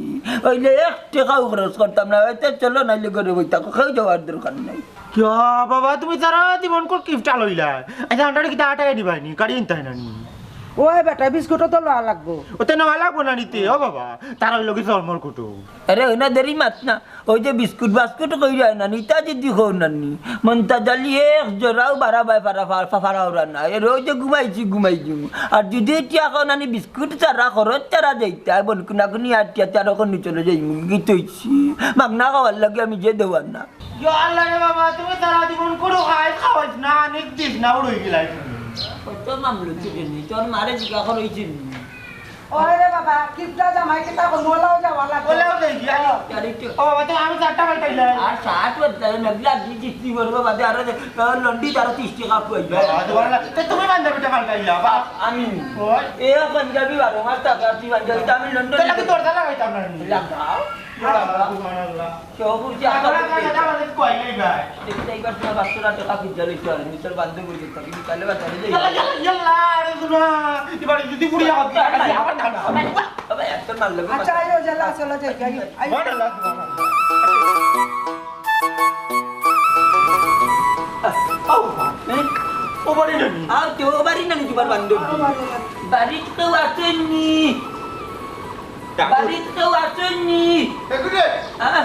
অইলে এক টেকাও খরচ করতাম না, অইতে চলো, নাইলে ঘরে বই থাকো, কেউ যাওয়ার দরকার নাই। ইয়া বাবা, তুমি তারা জীবন কর কিফটা লইলা? আচ্ছা, আন্ডারে কিতা আটাই দিবাই নি, গাড়ি আনতাই না নি? ওই বেটা, বিস্কুটও তো লওয়া লাগবো। ওতে নেওয়া লাগবো না নিতে, ও বাবা, তারা অইলো কি জন্মর কুটুম। আরে, ওই না দেরি মাত না, ওই যে বিস্কুট বাস্কুট কইরা না, নিতা যদি হো না নি, মন্তাজ আলী এক জোড়াও বাড়া বায় ফারা, ফারা, ফারা ওরা না। এর ওই যে ঘুমাইছি, ঘুমাই যাইমু। আর যদি টিয়া খাও না নি, বিস্কুট ছাড়া, খরচ ছাড়া যাইতা, বল কুনা কুনি আর টিয়া চারো কোন চলে যাইমু, কি তৈছি? মাগনা খাওয়ার লাগে আমি যে দেওয়ার না। ইয়া আল্লাহ রে বাবা, তুমি তারা জীবন করো, খাই খাওয়াইছ না, নিক দিস না, উড়ই গেলাই তুমি। কত মামলা তুই নি, তোর মারে জিগা করইছি নি। ওরে বাবা, কিবলা জামাই কিতা কো, মোলাও যাওয়া লাগবে। মোলাও যাই কি? আরে, আরে, তো ও বাবা, তো আমি চারটা পাল্টাইলাম। আর সাত বদলাইলে মেঘলা দি জিতলি বলবো বাদে আরো যে, তোর লন্ডি তারো তিরিশ টাকা পুয়াই। বাবা, তো বললা, তো তুমি পাঞ্জাবিটা পাল্টাইলা, বাবা। আমি। ওই। এ পাঞ্জাবি বারো মাস টাকা, তুই পাঞ্জাবি, তো আমি লন্ডন তাহলে আমি দরজা লাগাইতাম না। লাগাও। ইয়া আল্লাহ, সুবহানাল্লাহ। কেউ বুঝছে আমার আমার কাছে যাওয়া লাগে, কই নাই ভাই? দেখি তো এইবার তোমার পাঁচশো টাকা খুঁজে লইতে পারে, নিজের বান্ধবী বলতে পারে, কিন্তু তাহলে বাজারে যাই। ইয়াল্লা, ইয়াল্লা, ইয়াল্লা, আরে শোনা, এবার যদি বুড়ি আবার আবার না, না। তবে একটা মারলে আচ্ছা, আইও, জ্বালা, চলো যাই, যাই। আইও। সুবহানাল্লাহ, সুবহানাল্লাহ। আও, হ্যাঁ? ও বাড়ি নানি? আও, তো ও বাড়ি নানি তোমার বান্ধবী? বাড়িত কেউ আছেননি? বাড়িত কেউ আছেননি? এগুলে? হ্যাঁ?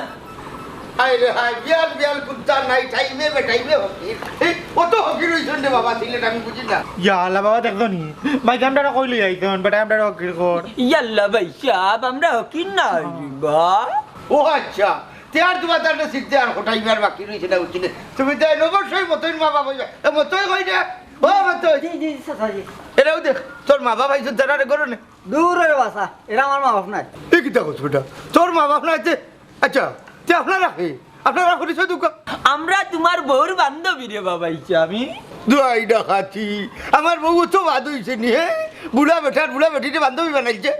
হায় রে হায়, বিয়াল বিয়াল কুত্তা নাই, টাইমে বেটাইমে ফকির। এই, অত ফকির অইছইন রে বাবা, সিলেট আমি বুঝি না। ইয়া আল্লাহ বাবা, দেখছো নি? ভাই, আমরারে কই লই আইছইন, বেটা, আমরারে ফকির কর। ইয়াল্লা ভাই সাহেব, আমরা ফকির না রে বা। ও আচ্ছা, তে আর তোমার তাহলে সিদ্ধে আর কোটাইবার বাকি রইছে না, বুঝছি না। তুমি তো অবশ্যই মতইর মা বাবা অইবা। এ মতই কই রে? ও মতই। জি, জি, চাচা জি। এরাও দেখ, তোর মা বাবা আইছইন, তারারে করো না। দূর রে বাসা, এরা আমার মা বাপ নাই। এ কিতা কছ বেটা? তোর মা বাপ নাই তে? আচ্ছা, তে আপনারা কে? আপনারা পরিচয় দুকা? আমরা তোমার বউর বান্ধবী রে বাবা, ইচ্ছা আমি। দুয়াই ডাকাতি। আমার বউ তো বাদ অইছে নি, হে? বুড়া বেটার বুড়া বেটিরে বান্ধবী বানাইছে।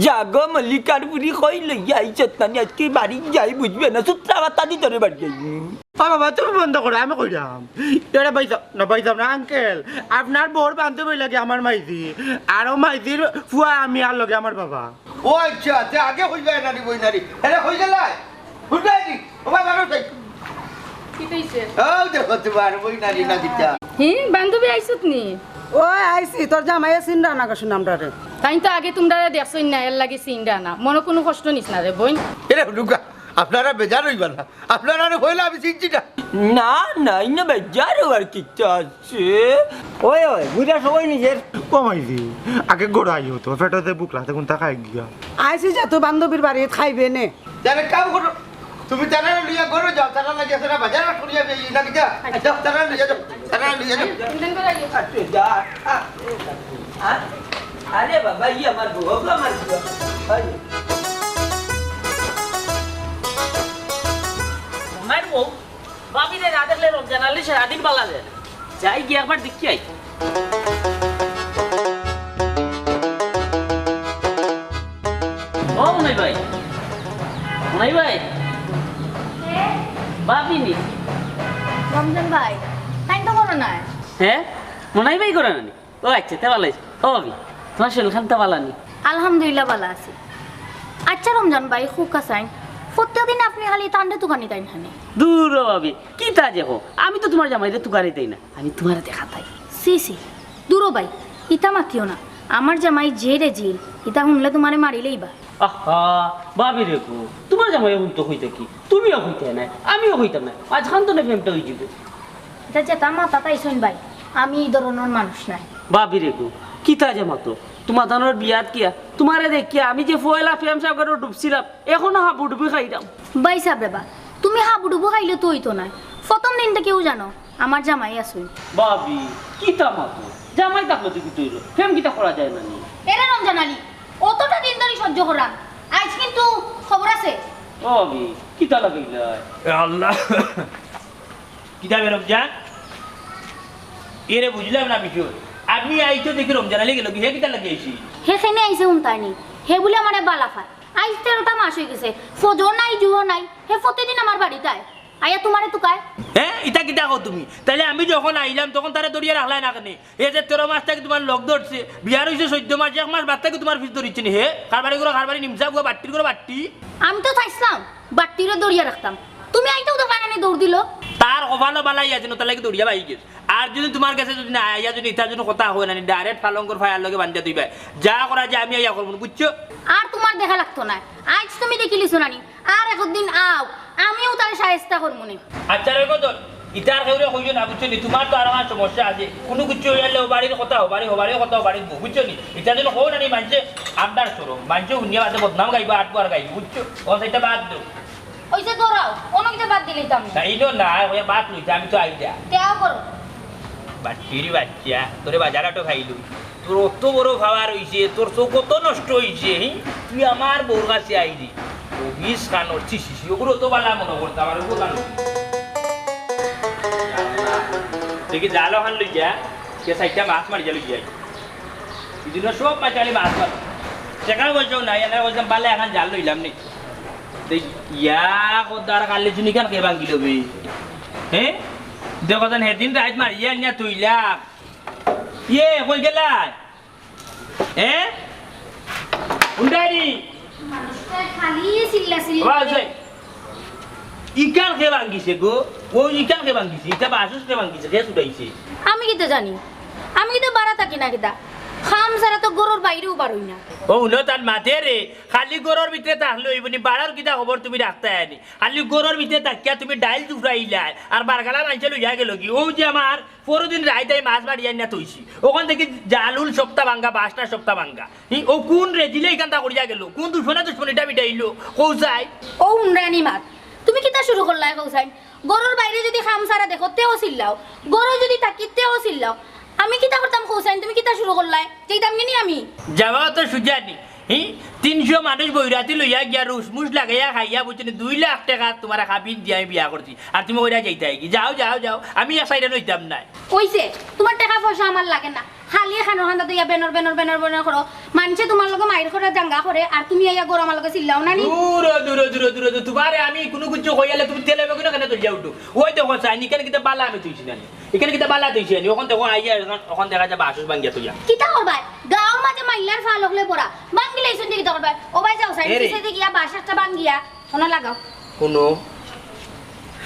জাগো মল্লিকার বুড়ি কই লইয়া আইছত নানি, আজকে বাড়ি যাই বুঝবে না, সুতরা বাতা দি তোরে বাড়ি যাই। ও বাবা, তুমি বন্ধ করো, আমি কইরাম। এরা ভাই সাহেব, না ভাই সাহেব, না আঙ্কেল, আপনার বউর বান্ধবী লাগে আমার মাইজি, আর ও মাইজির ফুয়া আমি আর লগে আমার বাবা। ও আচ্ছা, তে আগে কইবা না রে বই না রে। আরে কই গেলাই? হুদাই দি। ও বাবা, বারো তাই। কি কইছে? ও দেখো তোমার বই না রে না দিতা। হি, বান্ধবী আইছত নি? ও আইছি, তোর জামাইয়ে চিনরা না গো সুনামটারে। তাই তো আগে তোমরা দেখছইন না, এর লাগি চিনরা না। মনো কুনু কষ্ট নিস না রে বইন। এরে হুনুকা, আপনারা বেজার অইবা না। আপনারারে কইলা আমি চিনছি না। না, না, ইনো বেজার অওয়ার কিতা আছে? ওই, ওই, বুঝা সবাই নিজের। ও মাইজি, আগে ঘরো আইও তো, পেটতে ভুক লাগছে, কুনতা খাই গিয়া। আইছি যে তো বান্ধবীর বাড়িত খাইবে নে। তাহলে কাম করো, তুমি তারা লইয়া ঘরো যাও, তারা লাগি আছে না বাজার করিয়া বেই না কিতা? যাও, তারা লইয়া যাও, তারা লইয়া যাও। আচ্ছা, যা। আ, আ, আরে বাবা, ই আমার বউ, ও আমার বউ। আরে। আমার বউ, ভাবিরে না দেখলে রমজান আলী সারাদিন বালা যায় না। যাই গিয়া একবার দেখি আই। ও মনাই ভাই, মনাই ভাই, ভাবি নি? রমজান ভাই, তাই তো করো না। হ্যাঁ, মনাই ভাই করে না নি? ও আচ্ছা, তে ভালা আছি। ও ভাবি, তোমার শরীর খান তে ভালা নি? আলহামদুলিল্লাহ, ভালা আছি। আচ্ছা রমজান ভাই, খুব কাছাইন, প্রত্যেকদিন আপনি খালি তানরে তুকানি তাইন হানি। দূর ও ভাবি, কিতা যে কও, আমি তো তোমার জামাইরে তুকানি তাই না, আমি তোমারে দেখাত আই। ছি ছি, দূর ও ভাই, ইতা মাতিও না। আমার জামাই যে রেজিল, ইতা হুনলে তোমারে মারিলাইবা। আহা, ভাবি রে গো, তোমার জামাই হুনতো কইতো কি? তুমিও কইতে না, আমিও কইতাম না। আজখান তো না প্রেমটা অই যাইবো। ইতা যেতা মাতাত আইছইন ভাই, আমি ই ধরনর মানুষ নায়। ভাবি রে গো, কিতা যে মাতো? তোমার জানোর বিয়াত কিয়া? তোমারে দেখিয়া আমি যে পয়লা প্রেম সাগরো ডুবছিলাম, এখনো হাবুডুবু খাইরাম। ভাই সাব রে বা, তুমি হাবুডুবু খাইলে তো অইতো নায়। প্রথম দিন থাকিউ জানো, আমার জামাই আছইন। ভাবি, কিতা মাতো? জামাই থাকলে তো কিতা অইলো? প্রেম কিতা করা যায় না নি? এরে রমজান আলী, অতটা দিন ধরি সহ্য করাম, আইজ কিন্তু খবর আছে। ও ভাবি, কিতা লাগাইলা? এ আল্লাহ। কিতা বে রমজান? এরে বুঝলাম না বিষয়। আমি আইতো দেখি রমজান আলী গেল, হে কিতা লাগি আইছি? হে কেনে আইছে হুনতায়নি? হে বুলে আমারে বালা পায়। আইজ তেরোটা মাস অইগেছে, ফজর নাই, জুহর নাই, হে প্রতিদিন আমার বাড়িত আয়, আইয়া তুমারে তুকায়। হে, ইতা কিতা কও তুমি? তাইলে আমি যখন আইলাম, তখন তারে ধরিয়া রাখলায় না কেনে? হে যে তেরো মাস থাকি তুমার লগ ধরছে, বিয়ার অইছে চৈদ্দ মাস, এক মাস বাদ থাকি তুমার পিছ ধরিছে নি? হে, কারবারি করো কারবারি, নিমসা বুয়া, বাট্টির করো বাট্টি। আমি তো চাইছলাম বাট্টিরে ধরিয়া রাখতাম, তুমি আইতেউ দেখলায় না নি দৌড় দিলো। তার কপালো বালা আছে, নতার লাগি দৌড়িয়া বাই গেছে। আর যুদি তুমার গেছে যুদি না আইয়া যুদি ইতা যুদি কথা কয় না নি, direct পালঙ্গর ফায়ার লগে বান্ধিয়া থইবায়। যা করা যায় আমি আইয়া করমু, বুঝছো? আর তুমার দেখা লাগতো নায়, আইজ তুমি দেখিলিছো না নি, আর একদিন আও, আমিও তারে শায়েস্তা করমু নে। আচ্ছা রে গজল, ইতার কেউরে কইও না, বুঝছো নি? তুমার তো আর আমার সমস্যা আছে, কুনু কিচ্ছু অইলে ও বাড়ির কথা, ও বাড়ি, ও বাড়ির কথা, ও বাড়ির বউ, বুঝছো নি? ইতা যুদি কও না নি, মানষে আপনার সরম, মানষে হুনিয়া বাদে বদনাম গাইবা, আটবো আর গাইবো, বুঝছো? ও সেটা বাদ দেও। ওই যে দৌড়াও, অন্য কিতা বাদ দিলাইতাম না। না, ইনো না, ওই বাদ লইতে, আমি তো আইডা। দেও করো। বাট্টির বাচ্চা, তোরে বাজার আটো খাইলু। তোর অত বড় পাওয়ার অইছে, তোর চউখ অত নষ্ট অইছে, হি? তুই আমার বউর কাছে আইলি। ও বিষ খানোর, ছি, ছি, ছি, ওগুলো তো বালা মনে করতে, আমার ওগুলো খানো। দেখি জাল ওখান লইয়া, কে সাইডটা মাছ মারিয়া লইয়া। এই জন্য সব মাছ আলি মাছ মার। টেকা পয়সাও নাই, এনে কইতাম, "বালা, এখন জাল লইলাম নি।" দেখ, ইয়া, কদার কালে চুনি কান কে ভাঙ্গি লবি? হে? দেখো যেন, হেদিন রাইত মারিয়া আনিয়া তুইলা। ইয়ে, কই গেলা? এ? উন্ডারি? মানুষটা খালি চিল্লা চিল্লি বাবা, করে। ওই, ইকান কে ভাঙ্গিছে গো? ও ইকান কে ভাঙ্গিছে? ইটা বাসুস কে ভাঙ্গিছে? কে ছুটাইছে? আমি কিতা জানি? আমি কিতা বাড়া থাকি না কিতা? কাম ছাড়া তো ঘরর বাইরেও বারই না। ও, হুনো তার মাতে রে, খালি ঘরর ভিতরে থাকলে অইবো নি, বাড়ার কিতা খবর তুমি রাখতায় আনি? খালি ঘরর ভিতরে থাকিয়া তুমি ডাইল জুফরাইলায়, আর বারগালা মানষে লইয়া গেলো গি। ও যে আমার পরদিন রাইত আই মাছ মারি আনিয়া থইছি, ওখান থাকি জালুল সপ্তা ভাঙ্গা, বাসনা সপ্তা ভাঙ্গা। হি, ও কোন রেজিলে ইখানতা করিয়া গেলো? কোন দুশমনে দুশমনিটা মিটাইলো? কও চাই। ও উনরানি মাত, তুমি কিতা শুরু করলায় কও চাই? ঘরর বাইরে যুদি কাম ছাড়া দেখো, তেও চিল্লাও। ঘরো যুদি থাকি, তেও চিল্লাও। আমি কিতা করতাম কও চাই? তুমি কিতা শুরু করলায়? যাইতাম গি নি আমি? যাওয়া তো সুজা নি। হি, তিনশো মানুষ বৈরাতি লইয়া গিয়া রুসমুস লাগাইয়া খাইয়া, বুঝছো নি, দুই লাখ টেকা তুমার কাবিন দিয়া আমি বিয়া করছি। আর তুমি কইরা যাইতায় গি? যাও, যাও, যাও। আমি এক সাইডে লইতাম নায়। অইছে, তুমার টেকা পয়সা আমার লাগে না। খালি খানোর কান্দা দিয়া বেনর, বেনর, বেনর, বেনর করো। মানষে তুমার লগে মাইর করে, দাঙ্গা করে, আর তুমি আইয়া ঘরো আমার লগে চিল্লাও না নি? দূর, দূর, দূর, দূর, দূর। তুমারে আমি কুনু কিচ্ছু কইয়ালে তুমি তেলে বেগুনে কেনে তুলিয়া উঠো? ওই দেখো, চাইনি, ইখান কিতা বালা আমি থইছি না নি? ইখান কিতা বালা থইছি না নি? ওখান দেখো, আইয়া ওখান, ওখান দেখা যায় বাসুস ভাঙ্গিয়া থইয়া। কিতা করবায়? গাঁওর মাঝে মাইল্লার ফাল হকলে পড়া। ভাঙ্গিলে ইসুন দি কিতা করবায়? ও ভাই যাও, চাইন এ রে। পিছে দিয়া বাস একটা ভাঙ্গিয়া, ওনা লাগাও। হুনো,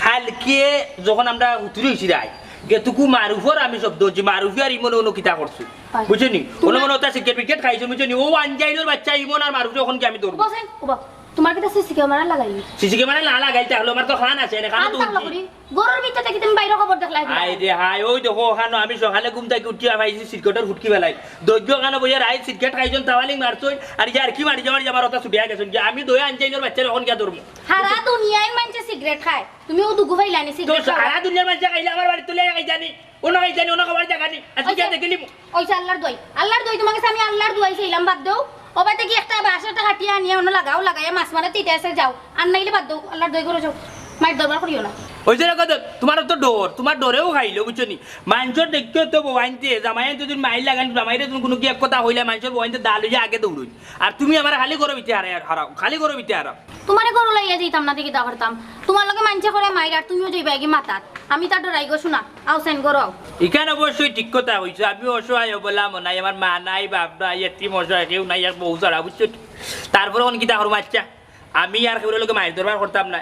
কালকে যখন আমরা হুতুরি অইছি রাইত, গেতুকু মারুফর আমি শব্দ হুনছি, মারুফে আর ইমনে অনো কিতা করছে। হয়। বুঝছো নি? তুমরা অনো মনে অয় ওটা সিগারেট পিগারেট খাইছে, বুঝছো নি? ও আনজাইলর বাচ্চা ইমন আর মারুফরে অখন কি আমি ধরবো? বসেন, উবা। তুমার কিতা সিসি ক্যামেরা লাগাইনি? সিসি ক্যামেরা না লাগাইল তাহলে আমার তো কান আছে, এনে কানো কান তো থাকলো হুনছি। করি। ঘরর ভিতরে থাকি তুমি বাইরে খবর দেখলায় কিতা? আয় রে হায়, ওই দেখো, ওখানো আমি সকালে ঘুম থাকি উঠিয়া পাইছি সিগারেটর ফুটকি ফালাই। দৈর্ঘ্য কানো বইয়া রাইত সিগারেট খাইছইন, তাওয়ালিং মারছইন, আর ইয়ার কি মারি যাওয়ার যাবার ওটা ছুটিয়া গেছইন। যে আমি দই আনজাইলর বাচ্চারে অখন গিয়া ধরবো। হারা দুনিয়ার মানষে সিগারেট খায়, তুমিও দুগু ফাইলানি তো সিগারেট খাওয়া? হারা দুনিয়ার মানষে খাইলে আমার বাড়িত তুলে খাই জানি, অনো খাই জানি, অনো খাবার জায়গা নি। আজকে অইছে, গিয়া দেখিলিমু। অইছে আল্লার দোয়াই, আল্লার দোয়াই তোমার কাছে আমি আল্লার দোয়াই চাইলাম, বাদ দেও। ও বাড়ি থাকি একটা বাঁশ একটা কাটিয়া আনিয়া অনো লাগাও, লাগাইয়া মাছ মারো, তিতা আছে, যাও। আর নাইলে বাদ দেও, আল্লার দোয়াই করো, যাও। মাইর দরবার করিও না। অইছে রে কত, তুমার তো ডর, তুমার ডরেও খাইলো, বুঝছো নি? মানষর দেখিও তো বউ আনতে, জামাই আনতে যদি মাইর লাগান, জামাইরে তুমি কুনু কি এক কথা কইলা, মানষর বউ আনতে দা লইয়া আগে দৌড়ইন। আর তুমি আমারে খালি ঘরর ভিতরে হারাই, হারাও, খালি ঘরর ভিতরে হারাও। তুমারে ঘরো লইয়া যাইতাম না, তে কিতা করতাম? তুমার লগে মানষে করে মাইর, আর তুমিও যাইবায় গি মাতাত। আমি তা ডরাই গো, শুনা। আও, সাইন করো, আও। ইখান অবশ্যই ঠিক কথা কইছো। আমি অসহায় অবলা মনাই, আমার মা নাই, বাপ নাই, এতিম অসহায়, কেউ নাই, এক বউ ছাড়া, বুঝছো? তারপরে অখন কিতা করমু, আচ্ছা? আমি আর কেউর লগে মাইর দরবার করতাম না,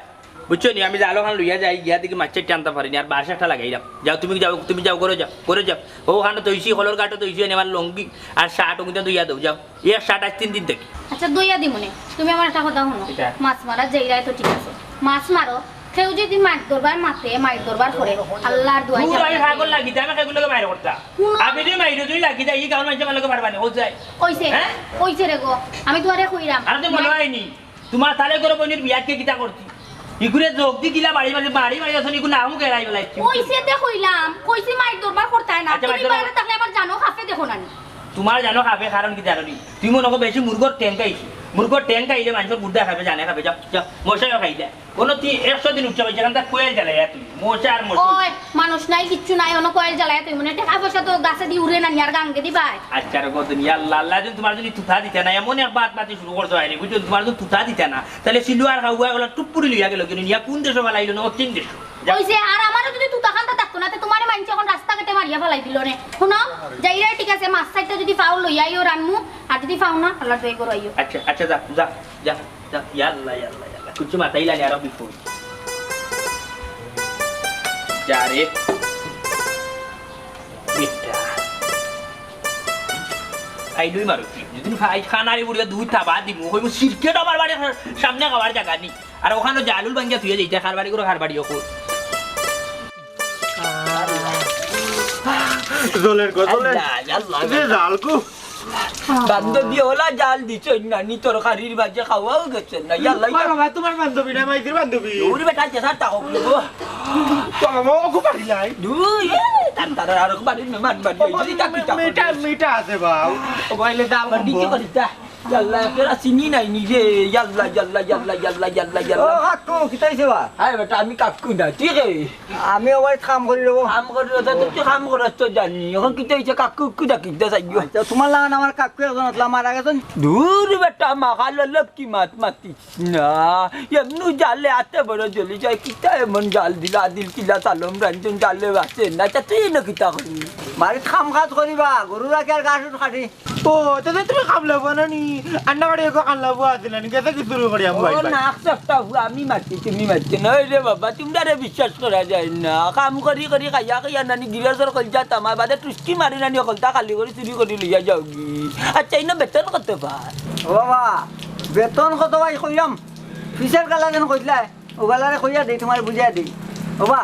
বুঝছো নি? আমি জাল ওখান লইয়া যাই, গিয়া দেখি মাছ চাইরটা আনতাম পারি নি, আর বাঁশ একটা লাগাইলাম। যাও, তুমি যাও, তুমি যাও, ঘরো যাও, ঘরো যাও। ও, ওখানো থইছি, কলর ঘাটো থইছি, এনে আমার লুঙ্গি আর শার্ট ওগুলো ধইয়া দেও, যাও। এ শার্ট আজ তিন দিন থাকি। আচ্ছা, ধইয়া দিমুনে। তুমি আমার একটা কথা হুনো। কিতা? মাছ মারা যেইরায় তো ঠিক আছে, মাছ মারো। কেউ যদি মাইর দরবার মাতে, মাইর দরবার করে, আল্লার দোয়াই তুমি আমি পাগল লাগি, আমি কেগুর লগে মাইর করতা। হুনো। আমি যদি মাইর যদি লাগি যাই, ই গাঁওর মানষে আমার লগে পারবা না, ও যাই। অইছে, হ্যাঁ? অইছে রে গো, আমি তুমারে কইরাম। আর তো মনে হয়নি। তুমার তালে করে বইনের বিয়াত কে কিতা করছি? ইগুরে যোগ দি কিলা বাড়ি মারি, বাড়ি মারি আসনি, ইগু নামও গেলাই বেলাইছি। অইছে তে কইলাম, কইছি মাইর দরবার করতায় না। আচ্ছা, তুমি মাইর দরবার বাইরে থাকলে আমার জানো খাফে দেখো না নি। তুমার জানো খাফে কারণ কি জানো নি? তুমি মনে করো বেশি মুরগর টেঙ্কাইছো। মুরগর ঠেং খাইলে মানষর গুর্দা খাবে, জানে খাবে, যাও, যাও, মশাইও খাইলে। কোনো তুই একশো দিন উঠছে পাইছে, এখানটা কোয়েল জ্বালাইয়া তুই, মশা আর মশা। ওই, মানুষ নাই, কিচ্ছু নাই, অনো কোয়েল জ্বালাইয়া তুই, মানে, টেকা পয়সা তো গাছে দি উড়ে না, নিয়ার গাঙ্গে দি বায়। আচ্ছা রে গো দুনিয়া, আল্লাহ, আল্লাহ, যদি তোমার যদি তুতা দিতে না, এমন এক বাত মাতি শুরু করছো আইরে, বুঝছো? তোমার যদি তুতা দিতে না, তাহলে সিলুয়ার খাওয়া এগুলো টুপুরি লইয়া গেল, কিন্তু নিয়া কোন দেশে ফালাইলো না, অচিন দেশ। যাও। ওই যে, আর আমারও যদি তুতা খান্তা থাকতো না, তে তোমারে মানষে এখন রাস্তাঘাটে মারিয়া ফালাই দিল নে। শুনো, যাইরা ঠিক আছে, মাছ চাইরটা যদি পাও লইয়া আইও রানমু, আর যদি পাও না, আল্লাহ দোয়াই করো আইও। আচ্ছা, আচ্ছা, যা, যা, যা, যা। ইয়াল্লা, ইয়াল্লা, ইয়াল্লা। কিচ্ছু মাথায় লাগে আরো বিপদ। যা রে। বেটা। আইলুই মারো কি? যদি ফাই খানারি বুড়িয়া দুই থাবা দিমু, কইমু সিরকেট আমার বাড়ির সামনে খাওয়ার জাগা নি। আর ওখানো জালুল ভাঙ্গিয়া থুইয়া যাইতে, কার বাড়ি করো, কার বাড়ি ওকে। জ্বলের গো, জ্বলের। আল্লাহ, আল্লাহ, যে আল্লাহ। জাল গো। বান্ধবী ওলা জাল দিছইন না, নি তরকারির মাঝে খাওয়াও গেছে না। ইয়াল্লা, মারো ভাই, তোমার বান্ধবী না, মাইজির বান্ধবী। ওরে বেটা, যে সার তা হোক গো। তো আমার ওকে পারি নাই। দুই, এ, তার, তার আর বাড়ির মেহমান বাড়ি, ওই যদি তাকে তা মিঠা, করে। মিঠা আছে বাউ। ও বাইলে দাম আমার নিচে কম। করি তা। ইয়াল্লা, তোরা চিনি নাই নি রে। ইয়াল্লা, ইয়াল্লা, ইয়াল্লা, ইয়াল্লা, ইয়াল্লা, ও, ইয়াল্লা। কাকু, কিতা হইছে বা? আরে বেটা, আমি কাকু না, ঠিক আছে? আমি ওই কাম করি রে বা। কাম করি রে, তা তুই কাম করস তো জানি। এখন কিতা হইছে, কাকু, কাকু ডাকিস দে, যাইও। আচ্ছা, তোমার লাগান আমার কাকু একজন আসলে মারা গেছেন। দূর বেটা, মাখালো লক্ষ্মী মাত মাতিস না। এমনু জালে আতে বড় জ্বলি যায়, কিতা এমন জাল দিলা, আদিল কিলা সালম রঞ্জন জালে বাঁচে না, তা তুই না কিতা করি? বাড়িত কাম কাজ করিবা, গরু রাখি আর ঘাস উঠ কাটি। ও, তাহলে তুমি কামলা বুয়া না নি? আন্না বাড়ি এগো কামলা বুয়া আছিল না নি? গেছে কি শুরু করি আমি ও, ভাই ভাই? নাক চকটা বুয়া, আমি মারছি, তুমি মারছি না। ওই রে বাবা, তোমরা রে বিশ্বাস করা যায় না। কাম করি করি খাইয়া খাইয়া নানি গিরসর কলজা তামা বাদে টুসকি মারি নানি অকলতা খালি করি চুরি করি লইয়া যাওগি। আচ্ছা, ইনো বেতন কত পার? ও বাবা, বেতন কত ভাই কইলাম? ফিসের গালা যেন কইলা, ও গালারে কইয়া দেই, তোমার বুঝাই দেই। ও বা,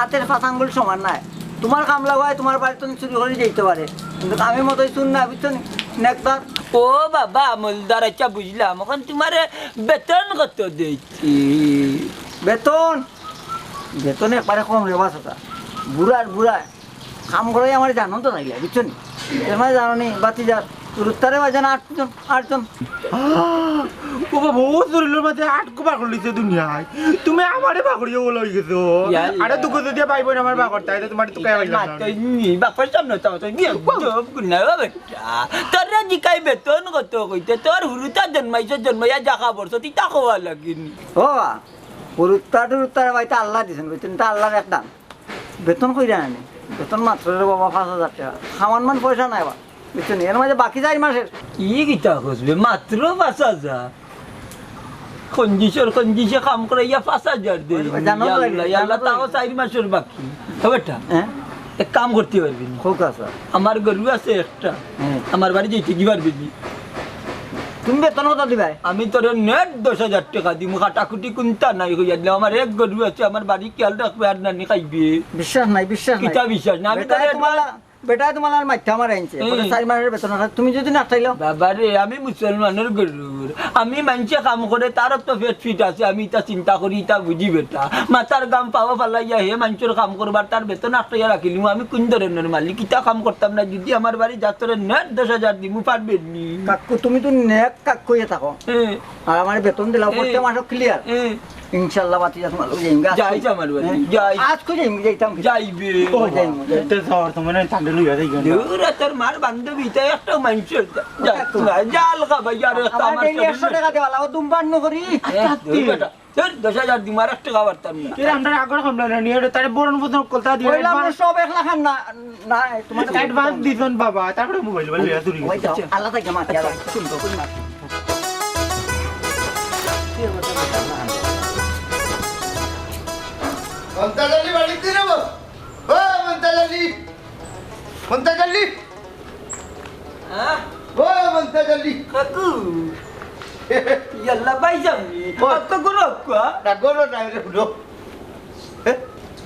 আতের পাঁচ আঙ্গুল সমান নাই। তোমার কামলা ভাই তোমার বাড়িত চুরি করি যাইতে পারে, কিন্তু আমি মতোই চুর না, বুঝছো নি? নেকদার। ও বাবা, আমলদার, আচ্ছা বুঝলাম। এখন তোমারে বেতন কত দেইছি? বেতন? বেতন একবারে কম রে বা চাচা। বুড়ার বুড়া। কাম করাই আমার জানো তো নাইলে, বুঝছো নি? এর মাঝে জানো নি, বাতি যার। রুত্তারে বাজে না আটজন, আটজন। ও বাবা, ও শরীরের মাঝে আট কো পাগল হইছে দুনিয়ায়। তুমি আমারে পাগড়িয়ে ওলা হয়ে গেছো। ইয়া, ইয়া। আরে দুঃখ যদি পাইবো না আমার পাগড়, তাই তো তোমার তো কেউ হইল না। তুই বাপের সামনে তো তুই নিয়ে গুনা বেটা। তোর জিকাই বেতন কত কইতে, তোর হুরুতা জন্মাইছে, জন্মাইয়া জাগা বলছো, তুই তা খোয়া লাগিনি। ও বাবা, হুরুত্তা টুরুত্তার ভাই তো আল্লাহ দিছেন, বুঝছেন? তা আল্লাহর এক দান। বেতন কইরা আনি? বেতন মাত্র রে বাবা পাঁচ হাজার টেকা। সামান মান পয়সা নাই বা, বুঝছেন? এর মাঝে বাকি চাইর মাসের। কি কিতা কস বে? মাত্র পাঁচ হাজার? কঞ্জুসর কঞ্জুসে কাম করাইয়া পাঁচ হাজার দেয়। ওই জানো তো, ইয়াল্লা, ইয়াল্লা, জানো তো। তাও চাইর মাসের বাকি। ও বেটা, হ্যাঁ? এক কাম করতে পারবি নি? হোক আছে। আমার গরু আছে একটা। হ্যাঁ। আমার বাড়ি যাইতে কি পারবি নি? তুমি বেতন কত দিবায়? আমি তোরে নেট দশ হাজার টেকা দিমু, কাটাকুটি কুন্তা নাই কইয়া দিলাম। আমার এক গরু আছে, আমার বাড়ি খেয়াল রাখবে আর নানি খাইবে। বিশ্বাস নাই, বিশ্বাস নাই। কিতা বিশ্বাস নাই? আমি বেটায় তোরে তোমার, বেটায় তোমার আর মাইথা মারে আনছে। হুম। বলে, "চাইর মাসের বেতন আছে, তুমি যদি না খাইলাও।" বাবা রে, আমি মুসলমানের গরুর। আমি মানষে কাম করে, তারও তো পেট ফিট আছে, আমি ইতা চিন্তা করি, ইতা বুঝি বেটা। মাথার গাম পাওয়া ফালাইয়া হে মানষর কাম করবার, তার বেতন আটকাইয়া রাখিলিমু, আমি কোন ধরনের মালিক? ইতা কাম করতাম না, যদি আমার বাড়ি যাত্রা নেট দশ হাজার দিমু, পারবে নি? কাকু, তুমি তো নেক কাকু হয়ে থাকো। হ্যাঁ। আর আমার বেতন দিলাও, হ্যাঁ। প্রত্যেক মাসে clear। হ্যাঁ। ইনশাআল্লাহ, বাতি যা তোমার লগে যাইমু। যাইস আমার বাড়ি, হ্যাঁ। যাইস। আজকে যাইমু, যাইতাম। যাইবে। ও, যাইমু, যাইমু। তে যাওয়ার তো মনে হয় ঠান্ডা লইয়া যাই গেল। দূর, তোর মার বান্ধবী, তাই একটা মানুষের যা, কাকু। যা, যা, আলগা ভাই, আর আমার আমার daily একশো টেকা দেওয়ালা, ও দুম্বার নগরী। হ্যাঁ, দূর বেটা। তোর দশ হাজার দিমু, আর এক টেকা পারতাম না। এর আমরা আগর কামলা না নিয়ে, তারে বরণ বদন কলতা দিয়ে কইলাম না, advance। সব এক লাখ আর না, না, তোমার advance দিছন বাবা, তারপরে মোবাইল বলে চুরি ওই করছে। যাও, আল্লাহ তাকে মারতে, আল্লাহ শুনতো, কই মারতে? মন্তাজ আলী বাড়িতে রে বা? ও মন্তাজ আলী! মন্তাজ আলী! হ্যাঁ? ও মন্তাজ আলী! কাকু! ইয়াল্লা, পাইছাম নি? ও। আর তো গরু আক্কা। না, গরু না, রে, হুনো। এ?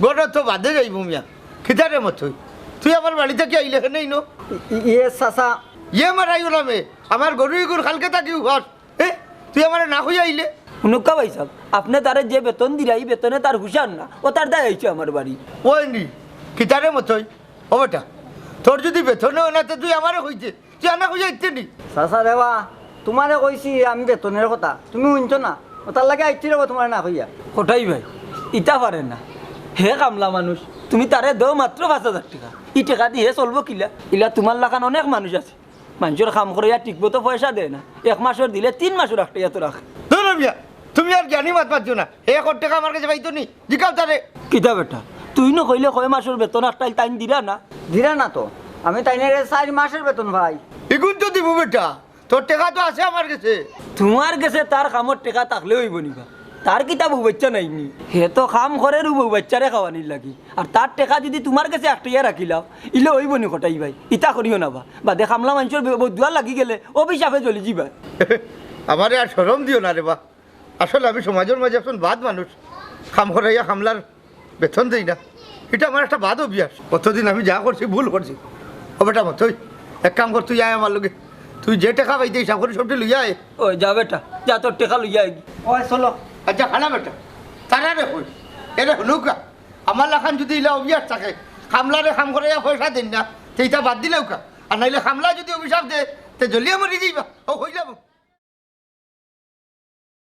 গরু তো বাদে যাইবো মিয়া। কিতা রে মতই? তুই আমার বাড়িত কি আইলে কেনে ইনো? ই-, ই-, ইয়ে চাচা। ইয়ে মারাইও না মে। আমার গরু ইগুর কালকে থাকি উপাস। এ? তুই আমারে না কইয়া আইলে? হুনুক্কা ভাইসাব, আপনে তারে যে বেতন দিরা, ই বেতনে তার হুশার না। ও তার দায় আইছে আমার বাড়ি। ওই নি, কিতা রে মতই? ও বেটা, তোর যদি বেতনে অয় না, তে তুই আমারে কইতে, তুই আনা কইয়া আইতে নি? চাচা রে বা, তুমারে কইছি আমি বেতনর কথা, তুমি হুনছো না? অতার লাগি আইছি রেবা তুমারে না কইয়া। কটাই ভাই, ইতা পারে না। হে কামলা মানুষ, তুমি তারে দেও মাত্র পাঁচ হাজার টেকা। ই টেকা দি হে চলবো কিলা? ইলা তুমার লাখান অনেক মানুষ আছে, মানষর কাম করাইয়া ঠিকমতো পয়সা দেয় না, এক মাসর দিলে তিন মাসর আটকাইয়া তো রাখে। ধুর মিয়া, তুমি আর জ্ঞানী মাত মাতিও না। হে এক টেকা আমার গেছে পাইতো নি, জিকাও তারে। কিতা বেটা, তুই নু কইলে কয় মাসর বেতন আটকাইল, তাইন দিরা না? দিরা না তো, আমি তাইনরে চাইর মাসর বেতন পাই। ইগুন তো দিমু বেটা, তোর টেকা তো আছে আমার গেছে। তুমার গেছে তার কামর টেকা থাকলে অইবো নি বা? তার কিতা বউ বাইচ্চা নাই নি? হে তো কাম করের বউ বাইচ্চারে খাওয়ানির লাগি। আর তার টেকা যুদি তুমার গেছে আটকাইয়া রাখিলাও, ইলে অইবো নি কটাই ভাই? ইতা করিও না বা। বাদে কামলা মানষর বে-, বদদুয়া লাগি গেলে অভিশাপে জ্বলি যিবা। আমারে আর শরম দিও না রেবা। আসলে আমি সমাজর মাঝে একজন বাদ মানুষ। কাম করাইয়া কামলার বেতন দেই না। ইটা আমার একটা বাদ অভ্যাস। অতদিন আমি যা করছি, ভুল করছি। ও বেটা মতই, এক কাম কর, তুই আয় আমার লগে। তুই যে টেকা পাইতে হিসাব করি সবটি লইয়া আয়। ওই যা বেটা, যা তোর টেকা লইয়া আয়। ওই চলো। আচ্ছা, খানা বেটা, তারারে কই, এরে হুনুক্কা। আমার লাখান যুদি ইলা অভ্যাস থাকে, কামলারে কাম করাইয়া পয়সা দেইন না, তে ইটা বাদ দিলাউক্কা। আর নাইলে কামলা যুদি অভিশাপ দে, তে জ্বলিয়া মরি যাইবা। ও কইলাম।